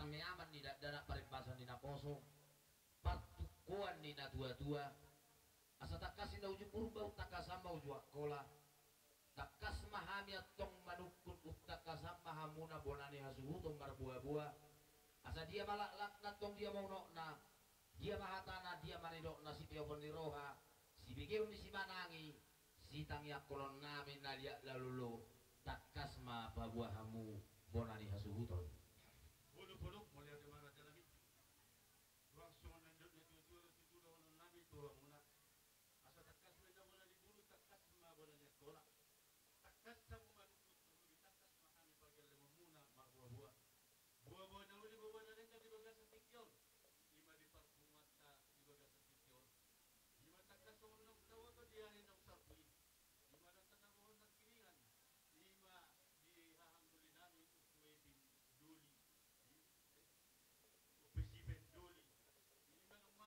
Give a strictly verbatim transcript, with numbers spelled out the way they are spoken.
Paneaman ni dakdanak, parembasan ni naposo, partungkoan ni natuatua. Asa tangkas i na uju Purba, umtangkasan ma uju Angkola. Tangkas ma hami antong manungkun, umtangkasan ma hamuna bona ni hasuhuton marboaboa. Asa dia ma laklakna antong, dia ma unokna, dia ma hatana, dia ma nidokna, sipeopon ni roha, sibegeon ni simanang i, sitangiangkonon nami na liat lalolo. Tangkas ma paboa hamu bona ni hasuhuton.